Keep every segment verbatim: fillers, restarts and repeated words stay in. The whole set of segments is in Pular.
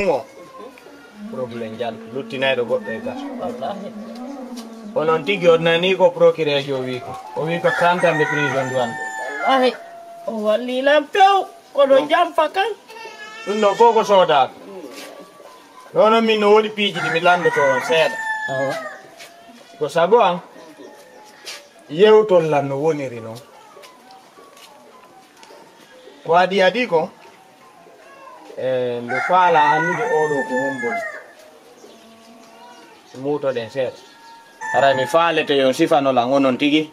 Mo. Problème jan, luttinayɗo goɗɗo e gas. Wallaahi. Onon tigi on nanii ko procureur o wii ko. O wii ko trente ans de prison duwan. Wallaahi. O wallii lan pew, kono jamfa kan. Ɗum ɗon fof ko soodaaɓe. Ɗoo noon min no woodi piiji ɗi mi lanndotoo on seeɗa. Awa. Ko sabu an, yewtol lan no woniri noon. Ko adii adii ko, e, mbe faalaa anndude oo ɗoo ko homboni. Muutoɗen seeɗa. Haray mi faalete yo on sifano lan onon tigi.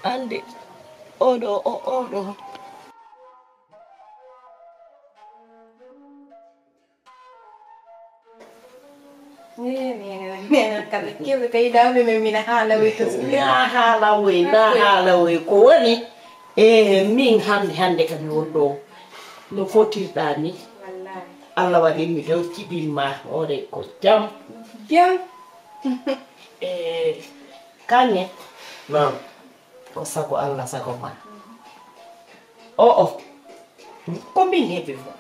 Annde, oo ɗoo, o, oo ɗoo. Ee, nene, nene, kala kebe kay dawɓe men mina haala wey to. Na haala wey, na haala wey. Ko woni? E min hannde, hannde kam mi won ɗo. No fotirɗaa ni? Wallaahi. Allah waɗi mi ɗo jibin ma hoore ko jam. Jam. E kaŋŋe? Naam. Ko sago Allah, sago ma. O'o, ko min heɓi mo.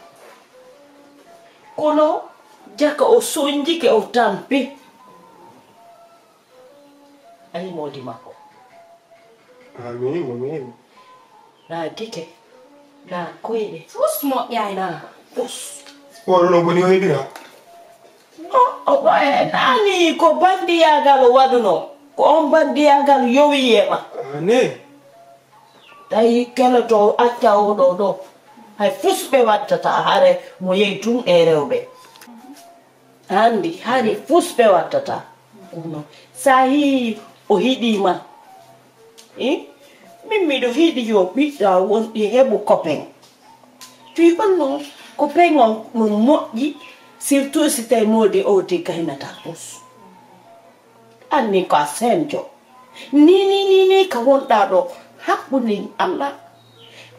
Kono jaka o sonjike, o tampi. Ayi moodi makko. Amiin, amiin. Na gite, na koyɗe. Fus moƴƴaani. Na fus. Oɗo no boni o heɓira. O, o, o, e, naani ko bandiyaagal o waɗuno. Ko on bandiyaagal yowi e ma. Ane. Tawi kala to acca oɗo ɗo. Hay fus ɓe wattata hare mo yehi tun e rewɓe. Anndi, hari fus ɓe wattata. Kono sa hii o hiɗii ma. Eh? Min miɗo hiɗi yo ɓiɗɗo wonɗi heɓu kopen. Fii honno kopen on no moƴƴi, surtout si tawi moodi o de gaynata fus. Anni ko a senjo. Ni, ni, ni, ni ka wonɗaa ɗo, haqqunde Allah,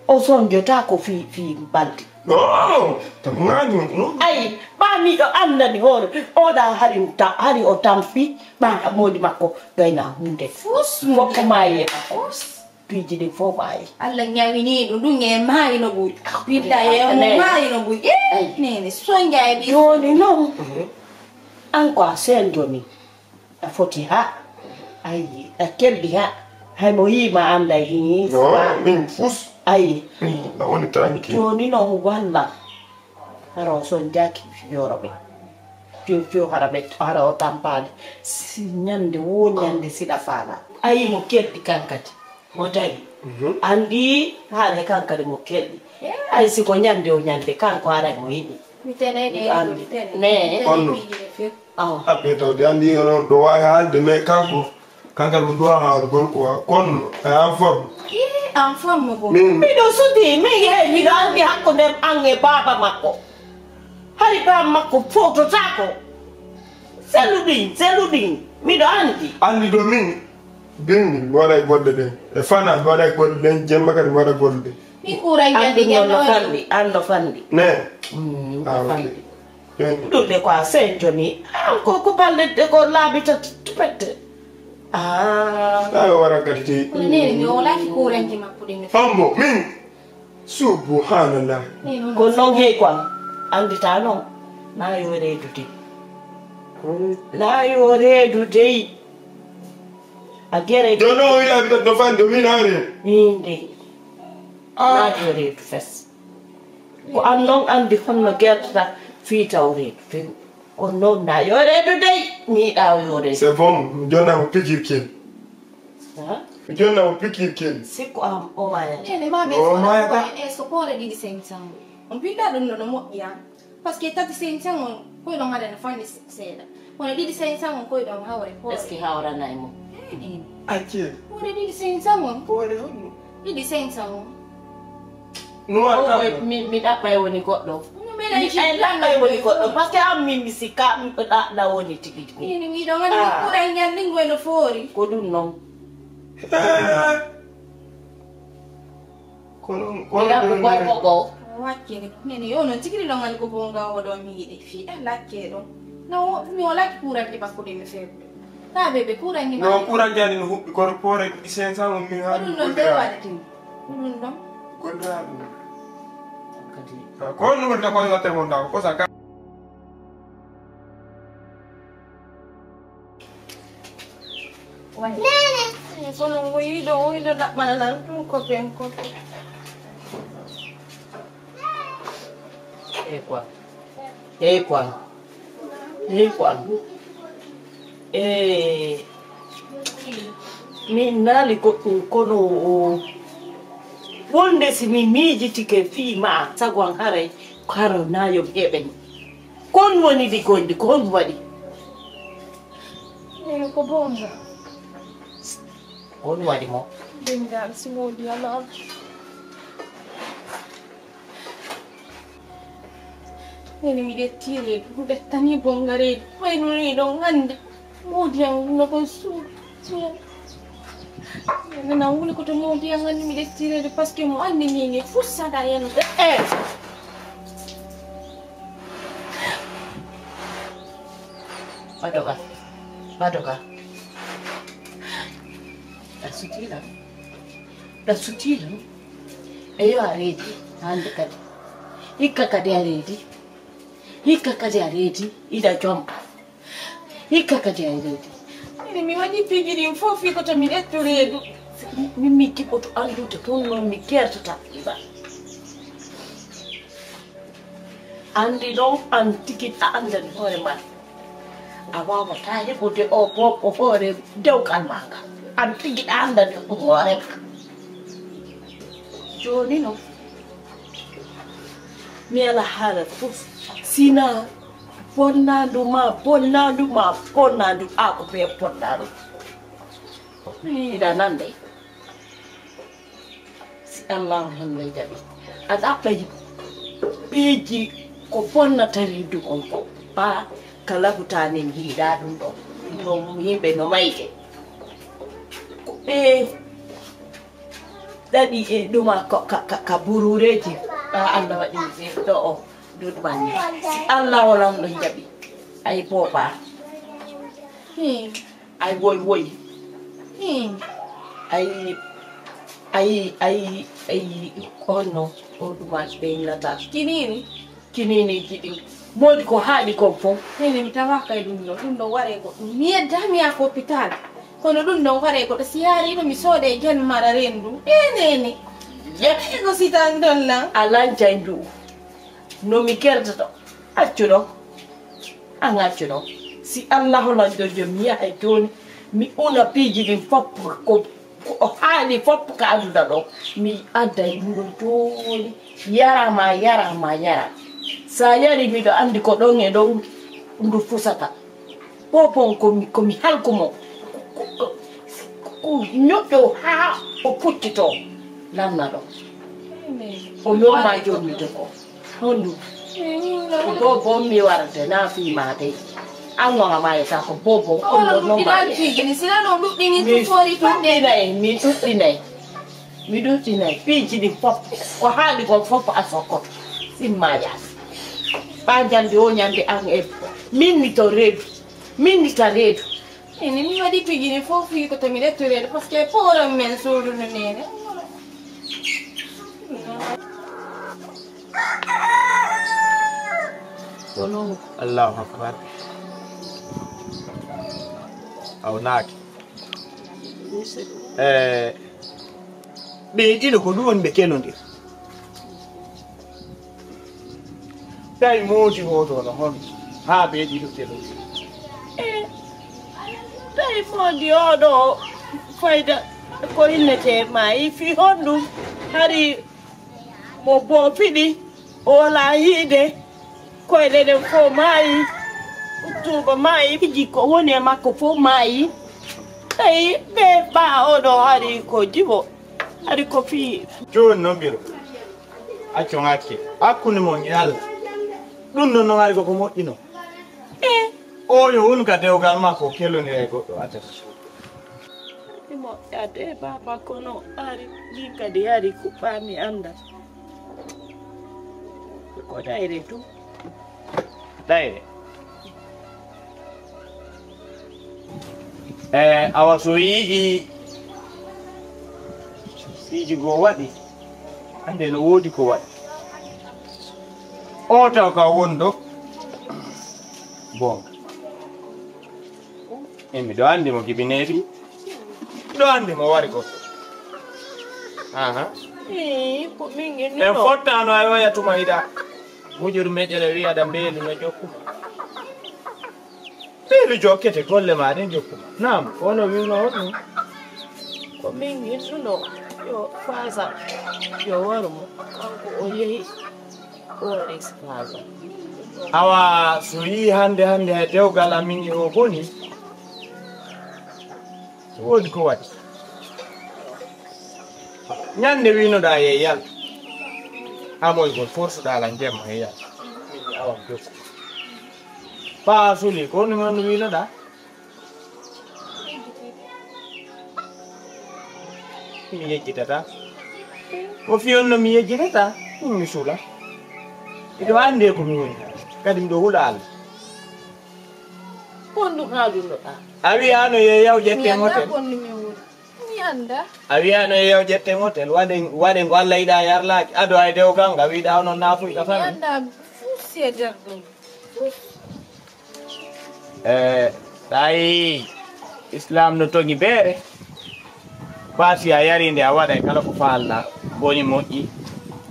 o sonjotaako fii, fii baldi. No, to ŋaani, no. Ayi, ɓaa miɗo anndani hoore, oɗa hari ta-, hari o tampi, ɓaa moodi makko, gayna huunde. Fus mo. Fof ko maayi e makko. Fus. Piiji ɗin fof maayi. Allah ñawinii ɗum, ɗum e maayi no ɓuri. Billaahi, e mo maayi no ɓuri. Eh, ayi. Nene, sonja e ɓi. Jooni non, mhm, an ko a senjo ni. A foti ha. Ayi, a keldi ha. Hay mo yii ma annday hini. No, min fus. Ayi. Min, na woni tranquille. Jooni non walla. Hara o sonjaaki yoro ɓe. Fiyo, fiyo, hara ɓe, hara o tampaali. Si ñande wo ñande siɗa faala. Ayi mo keldi kan kadi. Mo tawi. Mhm. Anndi haala kan kadi mo keldi. Ayi si ko ñande o ñande, kanko haray mo yiɗi. Mi tene ɗe, mi tene. Ne. Konno. Awa. Aɓe tawde anndi onon ɗo waawi haalde, mais kanko, kankal ko duwa haala gorko wa, konno, e en forme. Ii, en forme ko. Min. Miɗo sudi, mi yehi, miɗo anndi hakkunde an e baaba makko. Hari baaba makko fowtotaako. Selluɗin, selluɗin, miɗo anndi. Anndi ɗo min, bimbi, mi waɗa e golle ɗen. E fana, mi waɗa e golle ɗen, jemma kadi mi waɗa golle ɗen. Mi kuuray ñande. Anndi no fanɗi, an no fanɗi. Ne. Mm, no fanɗi. Ɗum de ko a senjo ni. An ko, ko balɗe de ko laabi tati tupette. Ah. Ayo wara kadi te. Kono nene mi wolaaki kuuranji makko ɗin no. Fambo, min. Subhanallah. Nene on. Ko non hey ko an. Andita non. Na yo reedu de. Na yo reedu de. A gere. Jono o ila bita no fande min are. Min de. Ah. Na yo reedu fes. Ko an non anndi honno gertata fii tawreedu few. Kono non na yo reedu dey, mi yiɗaa o yo reedu. C'est bon, mi jonna mo pikir kel. Ha? Mi jonna mo pikir kel. Sikku am o maya. Nene ma ɓe o maya ka. E so poore ɗiɗi cinq cents. On pinda ɗum no, no moƴƴi an. Parce que tati cinq cents on koy ɗon haɗa no fanni se-, seeɗa. Kono ɗiɗi cinq cents on koy ɗon hawre poore. Est-ce que hawrana e mum? Eh, nene. Acce. Poore ɗiɗi cinq cents on. Poore honno? Ɗiɗi cinq cents on. No waɗata? O, mi, mi ɗaɓɓay woni goɗɗo. No mbiɗa mi, ay, ɗaɓɓay woni goɗɗo. Parce que an min mi sikka, mi ɗa, ɗa woni tigi tigi. Min miɗo anndi. Ah. Kuuray ngal ɗin ngoy no foori. Ko ɗum non. Eh. Kono, kono. Miɗa ko ɗum koy ko ko. Wakkili. Nene, yo non tigi ɗon anndi ko bonga o ɗon mi yiɗi. Fii ɗan lakke ɗon. No, mi wala kuuray ɗi makko ɗi mi feeɓi. Taa ɓe ɓe kuuranke ma. No, kuuranke ani no huɓɓi, kono poore ɗi cinq cents on min haali. Ko ɗum ɗon ɓe waɗata. Ko ɗum ɗon. Golliraaɗo. Ko honno woni ka koy watte mon da ko sa ka. Kono o yiɗo, o yiɗo ɗaɓɓana lan ɗum ko pen ko. Eyi quoi. Eyi quoi. Eyi quoi. Eh, min naali goɗɗum kono o wonde si mi miijitike fii ma sago an haray ko hara naayo heɓen. Kon woni ɗi gonɗi, kon waɗi. Eh, ko bonga. Kon waɗi mo. Dinga, si modi ala. Nene mi ƴetti reedu, mi ƴettani bonga reedu. Ɓay nun hiɗon anndi. Moodi an no kon suuɗi. Nene na wuli ko to moodi an anndi mi ƴetti reedu, parce que mo anndi ni ni fuu saɗa yanude. Eh! Badoga. Badoga. Ɗa sutila. Ɗa sutila. Eyo a reedi. Hande kadi. Hikka kadi a reedi. Hikka kadi a reedi. Iɗa jomba. Hikka kadi a reedi. Ene mi waɗi piiji ɗin fof fii ko to mi ƴettu reedu. Min mi jiɓoto anndude tun non mi kertata iba. Anndi non an tigi a anndani hoore maa. A waawataa heɓude o bo-, o hoore dewgal maa ngal. An tigi a anndani ɗum hoore maa. Jooni non, mi alaa haala fof, sinaa bonnaandu maa, bonnaandu maa, bonnaandu haa ko bee bonnaandu. Hiɗa nande. Si Allaahu hannde jaɓi, a ɗaɓɓay piiji ko bonnata reedu on fof. Ɓaa kala hutaande mi yiɗaa ɗum ɗoo. Ɗum yimɓe no mayde. Ko ɓe ɗaɗi e ɗuma ka, ka, ka, ka buruureeji. Ɓaa Alla waɗi ɗo o ɗo ɗumanni. Si Alla wonaa ɗum jaɓi, ay booba. Hmm. Ay woy woy. Hmm. Ay, ay, ay, ay, ko honno o ɗuma ɓe innata? Kinini. Kininiiji ɗin. Moodi ko haaɗi kon fof. Hene mi tawaaka e ɗum ɗo. Ɗum ɗo waree goɗɗum. Mi yeddaa mi yaha hôpital. Kono ɗum ɗon waree goɗɗo. Si yaariino mi soodee jan mara rendu. Enene. Yee. E ko sitan ɗon lan. A lancay ndu. No mi kerdoto. Accu ɗon. An accu ɗon. Si Allahu lanɗo jom mi yahay jooni. Mi una piiji ɗin fof ko Ko o haali fof ka aduna ɗo, mi adday ɗum ɗo jooni. Yara ma, yara ma, yara. Sa yari, miɗo anndi ko ɗon e ɗon ndu fusata. Popon ko mi, ko mi halku mo. Ko, ko, ko, ko ñoƴƴo haa o puccitoo. Lanna ɗo. O ñooma jonnito ko. Hondu? Ko bo, bo mi warata na fii ma dey. An wama ma yeta ko bo, bo, on no, no ma. Ɗuɗɗinay, mi ɗuɗɗinay. Mi ɗuɗɗinay. Piiji ɗin fof. Ko haali kon fof a sokkoto. Simma yaasi. Ɓaa jannde o ñannde an e min mi to reedu. Min mi ta reedu. Ene mi waɗi piiji ɗin fof fii ko to mi ƴettu reedu, parce que pooram men suudu no neene. Kono Allahu Akbar. Aw naaki. Eh, ɓe ɗiɗo ko ɗum woni ɓe kelondir. Tawi moodi hoto no hon haa ɓe ɗiɗo kelondir. Eh, tawi moodi oɗo fayda ko innete maayi fi honɗum hari Mo boofiɗi, o walaa yi'de, koyɗe ɗen fow maayi, tuuba maayi, piiji ko woni e makko fow maayi. Tawi ɓe ɓaa oɗo hari ko jiwo, hari ko fii. Jooni non mbiro, accon hakke hakkunde mon e Alla. Ɗum ɗon non hari ko ko moƴƴi non. Eh. Oyo wonu ka dewgal makko kelondira e goɗɗo addata suudu. Ɗi moƴƴaade, baaba, kono ari, ɗi kadi ari kuɓɓaa mi annda. Ko ɗayre tun. Ɗayre. Eh, awa so yi'i piiji goo waɗi, annde no woodi ko waɗi. O taw ka woni ɗo. Bon. E miɗo anndi mo Gibi Neefi. Miɗo anndi mo wari ko. Aha. Ii, ko min en fottaano ay oya tuma hiɗa. Mujur meƴere wi'aɗa mbeelu no jokkuma. Mbeelu jokkete golle maa ɗen jokkuma. Naam, ko ono wi'uno on ɗum. Ko min hirsuno yo Faasa yo waru mo. Kanko o yehi. Awa, so yii hannde, hannde hay dewgal amin e o boni, so woodi ko waɗi. Ñannde wiinoɗaa ye yal, amoygol forsuɗaa lan jemma he yal. Min awa jokku. Faa suli, ko honɗum honɗum wiinoɗaa? Mi yejjitataa. Ko fii on no mi yejjitataa? Min mi suula. Miɗo anndi e ko mi woni. Kadi miɗo hula Alla. Ko honɗum haalunnoɗaa? A wi'aano yo yaw ƴetten hotel. Mi anndaa. Mi anndaa. A wi'aano yo yaw ƴetten hotel. Waɗen, waɗen ko Alla yiɗaa yarlaaki. Ado ay dewgal nga wi'ɗaa onon naafuyɗo tan. Mi anndaa. Fuu si e nder ɗum. Fuu. E, ɗay Islaam no toŋi beere. Faa si a yarii nde a waɗay kala ko faalɗaa. Boni moƴƴi.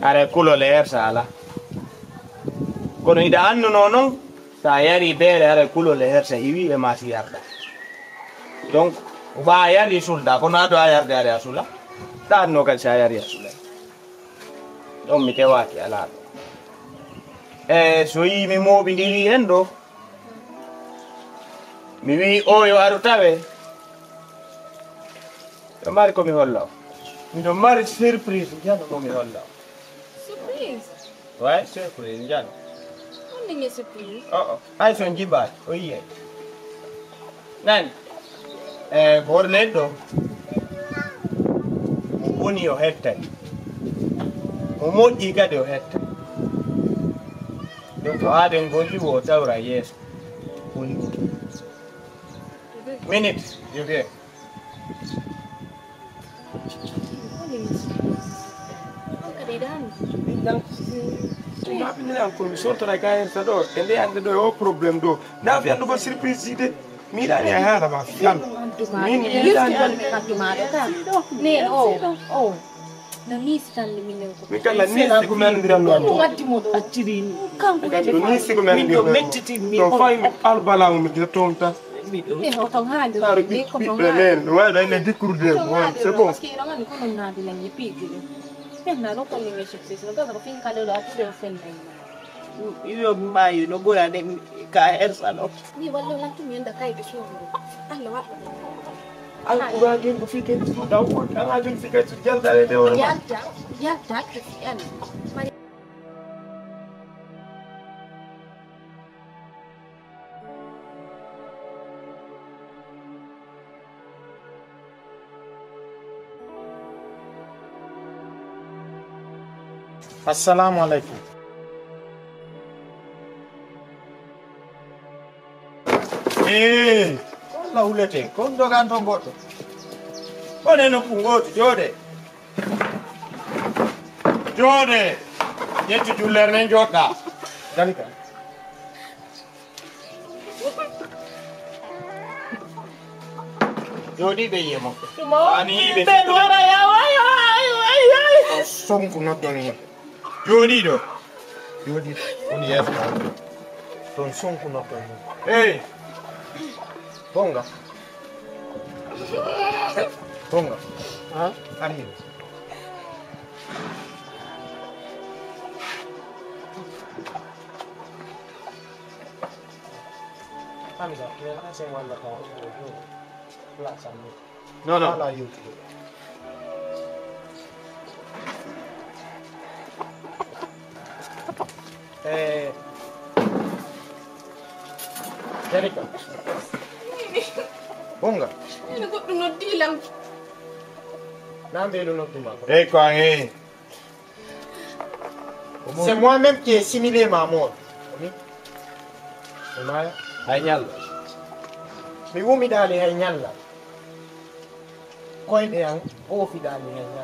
Haray kulol e hersa alaa. Kono hiɗa annunoo non, so a yarii beere, haray kulol e hersa hiwii e maa si yarɗaa. Donc, ko faa a yarii sulɗaa, kono ado a yarde, haray a sula. Ɗaannoo kadi si a yarii a sulay. Ɗon mi tewaaki alaa ɗo. E so yii mi mooɓindirii en ɗo, mi wi'i oo yo aru tawee. Miɗo mari ko mi holla on. Miɗo mari surprise jano mo mi holla on. Surprise? Ouais, surprise jano. Honɗum e surprise? Oh, oh. Hay so on jibaaki, o yiyay. Nani? E hoore leydi ɗo, mo boni o hettay. Mo moƴƴi kadi o hettay. Donc, ko aaden gondi wo o tawra yeeso. Boni o. Minute, je viens. Min ɗan, ɗum haɓɓinira an ko mi sortora ka hersa ɗo. E nde hannde ɗo, e o problème ɗo. Nda fi anndu ko surprise ji de. Mi yiɗani a haala ma fi an. Min mi yiɗani. Yirtugol mi kaddu maaɗa ka. Nen o, o. No niisi tan le minen ko. Min kala niisi ko mi anndiran ɗo. Ko waddi mo ɗo? Acciri ni. Kanko kadi. No niisi ko mi anndi ɗo. Mettitin mi. Ɗo fay mi albala mo mi gila toon tan. E hoto haali. Saro ɓiɓɓe men. Wala ne dikkurude. C'est bon. Parce que ino ngani ko non naadi nan ye piiji ɗin. Fenna ɗo ko ni mi surprise. No gasa ko fin kala ɗo atude o fenna. Yo maayu no ɓurani ka hersa ɗo. Mi wallo lantu mi enda kayɗe suudu. Allah waɗɗo. Alquraanin ko fii kadi suudu. Alquraanin fii kadi suudu. Jaltare de wala. Yalta, yalta, Christian. Assalamu alaikum. Ee, ko Allah hulete, ko on dogan ton goɗɗo. Onen nokku ngootu, jooɗe. Jooɗe. Ƴettu jullere nden jooɗɗaa. Dalika. Jooɗii ɓe yi'e mo. Ani yi'e ɓe. Sonko noddon mo. Jooɗii ɗo. Jooɗii. Woni yeeso ma. Ton Sonko noddon mo. Hey. Bonga. Bonga. Ha? Ari. Hamza, mi waɗa sen walla ka o ɗo place am ni. Non, non. Ala yewtude. Eh, Jerika. Bonga. Ina goɗɗo noddi lam. Na mbeelu noddi ma ko. Hey, ko an, hey. C'est moi-même qui ai simulé ma mort. Hay ñalla. Mi wumidaali hay ñalla. Koyɗe an ɓoofidaali hay ñalla.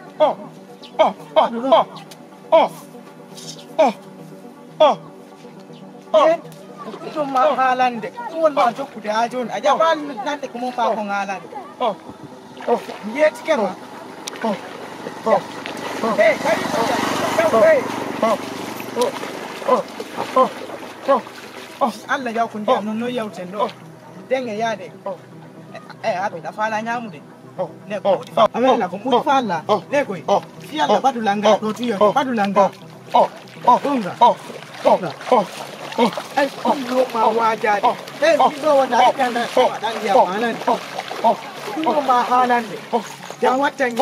Oh, oh, oh, oh, oh, oh, oh, oh. Ɗum ma haalande, ɗum woni ma jokkude haa jooni. A jaɓaali nande ko mon maa kon haalande. Oh, oh, oh. Mi yeetike ma. Oh, oh, oh. Hey, kadi, hey. Oh, oh, oh, oh, oh, oh. Allah jaw ko ndiyam non, non yewten ɗo. Oh. Denge yaade. Oh. Eh, eh, abi, na faala ñaamude. Ne ko ɓuri fa-, amen na ko ɓuri fa Allah. Ne koy. Fi Allah ɓadu langa ɗo tuyo, ɓadu langa. Ɗonga. Ɗonga. Ay, ɗum ɗo ma waajaade. Eh, mi ɗo wona ay kanda, ɗan ya manan. Ɗum ɗo ma haalande. Ya watta ngi.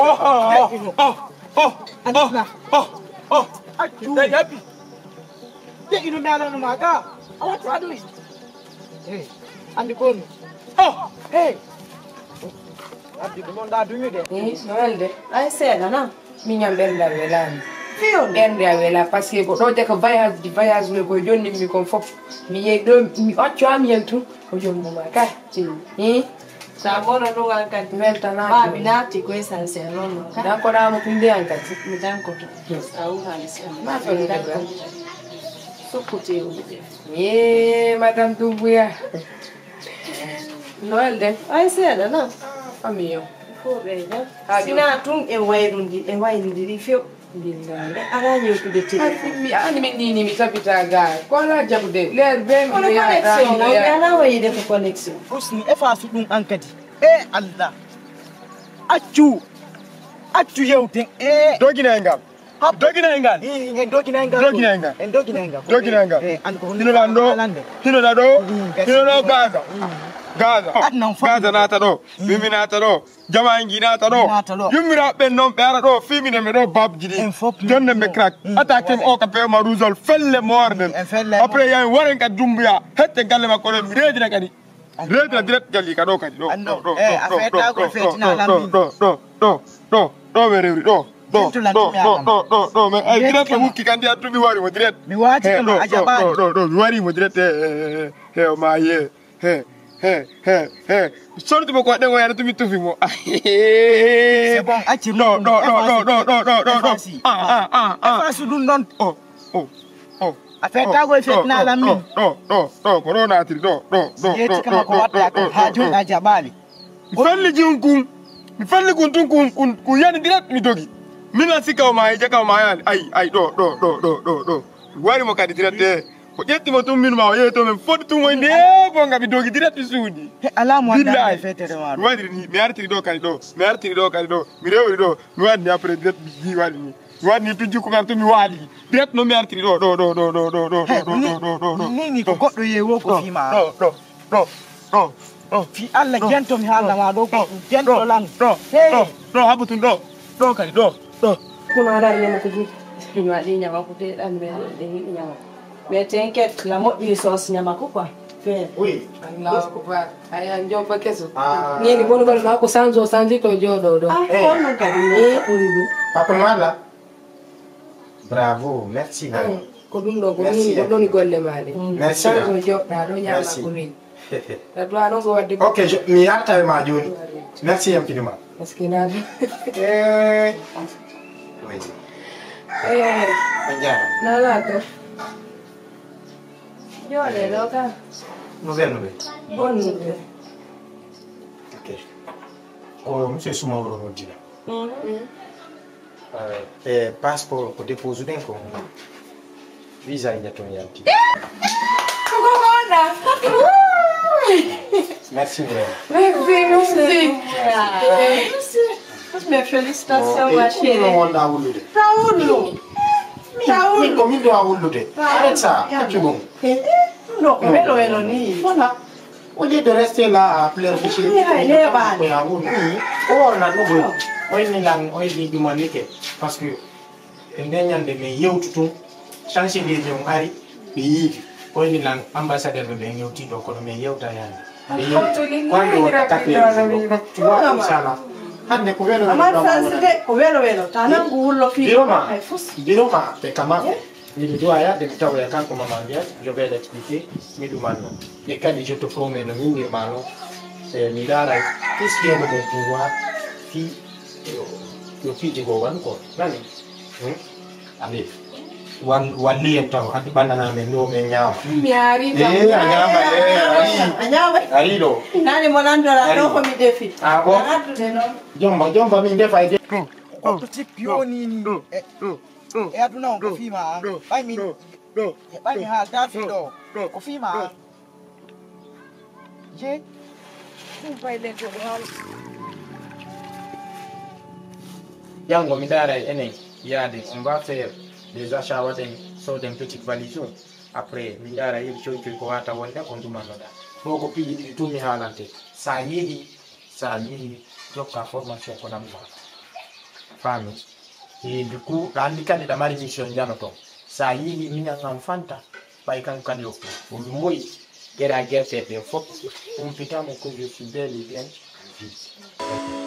Anna. Accu. De ino mi alano ma ga. A watta ɗum. Hey, andi ko mi. Oh, hey. Abdi ɗum on ɗa duñude. Eh, no welde. Ay seeɗa na. Miñam ɓernde a welaani. Fiyo. Ɓernde a wela, parce que ko ɗo de ko voyage, di voyage le ko jonni mi kon fof. Mi yehi ɗo, mi accu am yen tun. Ko jonni ma ka. Eh? Sa gono ɗum an kadi. Weltanaa. Ma mi naati ko essentiel non non ka. Dankoɗaa mo tun de an kadi. Mi dankoto. A wuuri. Ma fewde dankoto. Sukkuteewu. Eh, madame Doumbouya. Noël de. Ay seeɗa na. Famille o. Fof ɓe jam. Sinaa tun en wayrundi, en wayrindiri few. Billahi. Alaa yewtude télé. Mi, an min ni, ni mi tabita ga. Ko alaa jaɓude. Leer be mi. Kono connexion o, mi alaa wayde ko connexion. Husni, e faasu ɗum an kadi. E Allah. Accu. Accu yewten. E. Doginay ngal. Doginay ngal. En doginay ngal. Doginay ngal. En doginay ngal. Doginay ngal. Eh, an ko hino ɗan ɗo. Hino ɗa ɗo. Hino ɗo Gaza. Gaza. Adnan fof. Gaza naata ɗo. Mimi naata ɗo. Jamaa ngi naata ɗo. Naata ɗo. Yummiraaɓe ɓen non ɓe ara ɗo fii minen mi ɗo babji ɗi. En fof. Jonne ɓe crack. Attaque o ka peema rougeol felle moorɗen. En felle. Après yahi waren ka Dumbuya. Hette galle makko ɗo mi reedina kadi. Reedina direct galli ka ɗo kadi ɗo. Anno, ɗo, ɗo, eh, ɗo, a ɗo, feetaagol ɗo, feetina ɗo, alam ɗo, min. Ɗo, ɗo, ɗo, ɗo, ɗo, ɓe rewri ɗo. Ɗo, ɗo, ɗo, ɗo, ɗo, ɗo, ɗo, men, eh, direct mi hukki kandi attumi wari mo direct. Mi waati kama a jaɓaani. Ɗo, ɗo, ɗo, mi wari mo direct, eh, eh, eh, eh, o maayi, eh. He, he, he, he. Sorti mo ko waɗɗen o yana tumi tufi mo. C'est bon, acci ɗo, ɗo, ɗo, ɗo, ɗo, ɗo, ɗo, ɗo. Efface. Ah, ah, ah, ah. Efface ɗum ɗon. Oh, oh, oh. A fettago e fetnaala min. Ɗo, ɗo, ɗo, ko ɗo naatiri, ɗo, ɗo, ɗo. Yetti kama ko waɗɗa ko haa jooni a jaɓaali. Mi felli jiyum kun. Mi felli kun tun kun, kun, kun yani direct mi dogi. Min a sikka o maayi, jaka o maayaali. Ay, ay, ɗo, ɗo, ɗo. Mi wari mo kadi direct, eh. O ƴetti mo tun, min ma o yehi to men foti tun woni, eh, bonga mi dogi direct suudi. He, alaa mo anndaa e fetere maa ɗo. Mi waɗiri ni, mi artiri ɗo kadi ɗo. Mi artiri ɗo kadi ɗo. Mi rewri ɗo. Mi waɗi ni après direct mi waɗi ni. Mi waɗi ni tun jikku kan tun mi waali. Direct no mi artiri ɗo, ɗo, ɗo. He, ɗo, ni, ɗo, ɗo, ɗo, ɗo, ni, ni ko goɗɗo yehi wo ko ɗo, fii ma. Ɗo, ɗo, ɗo, ɗo, ɗo. Fii Allah ɗo, gento mi haalna ma ɗo, ko ɗo, gento ɗo, lan. Ɗo, hey. Ɗo, ɗo, habu tun ɗo. Ɗo kadi, ɗo, ɗo. Kono aɗa ari ñama ko ɗum. Mi waɗi ñama ko te ɗan ɓe, ɓe yiɗi ñama. Mais t'inquiète, la moƴƴi sauce ñama ko quoi. Fe. Oui. Allahu akbar. Aya, jomba keso. Ah. Nini bonugol ma ko sanzo sanzi to joɗo ɗo. Ah, eh. Kono kadi. Eh, ɓuri ɗum. Papa Mala. Bravo, merci. Ko ɗum ɗo, ko min ɗon ɗoni golle maa ɗe. Merci. Tan ko joɗɗa ɗo ñaama ko min. Merci. Addu'a noon ko waɗde. Ok, mi yarta e ma jooni. Merci yampini ma. Parce que naan. Eh. Oui. Eh. On jaara. Nana to. Joɗe ɗo ka. Nouvelle, nouvelle. Bonne nouvelle. Ok. Ko monsieur Soumaworo noddina. Eh, e passeport ko dépose ɗen ko. Visa ina toon yalti. Ko ko wona? Merci vraiment. Merci, merci. Merci. Mes félicitations, ma chérie. Wonda wullude. Tawullu. Tawullu. Ko min ɗo a wullude. Arrête ça. Accu ɗum. Non, ko welo welo ni. Voilà. Au lieu de rester là à pleurer, ko ya woni. O wona ɗum. O inni lan, o inni ɗumanike. Parce que e nden ñande min yewtu tun, chancelier on ari, ɓe yiidi. O inni lan, ambassadeur ɓe ɓen yewti ɗo, kono min yewta yani. Ɓe yewti. Ko ande o watta café. Tu vois, inchallah. Hande ko welo welo. Amma France de, ko welo welo. Ta nangu wullo fii. Biro ma, biro ma, ɓe kama. Miɗo duwaa yaade mi tawoya kanko Mama Mbiyat, je vais l'expliquer, mi ɗumanno. E kadi je te promets no min nirmaa non, e mi ndaaray tout ce qui est de mon pouvoir fii Yo piiji goo waɗu ko. Nani? Hmm? Allez. Wan, walli en taw, hadi ɓannanaa men ɗo men ñaama. Mi haari. Eh, a ñaama, eh, a ari. A ñaama. Ari ɗo. Nani mo lanndora ɗo ko mi defi. Ah, bon? Addude noon. Jomba, jomba, min defa e de- Goɗɗo tippi o ni ni. E, e aduna on ko fii maa an. Ɓay min, e ɓay mi haaltaa fii ɗo. Ko fii maa an. Je, ɗum fay len to ɗo haala. Janngo mi ndaara e enen yaade, on va faire des achats, waɗen sooden petite valise o. Après mi ndaara yel coy coy ko wata wonde ko ndumannoɗaa. Ɗo ko piiji ɗiɗi tun mi haalante. Sa yehi, sa yehi, jokka formation ko namma. Faami? Yimɓe ku, ɗa anndi kadi ɗa mari mission jano ton. Sa yehi miñan an fanta, ɓay kan kadi o, o ɗum moyi. Gera gerte ɓe fof, humpitamo ko je suis bel et bien en vie.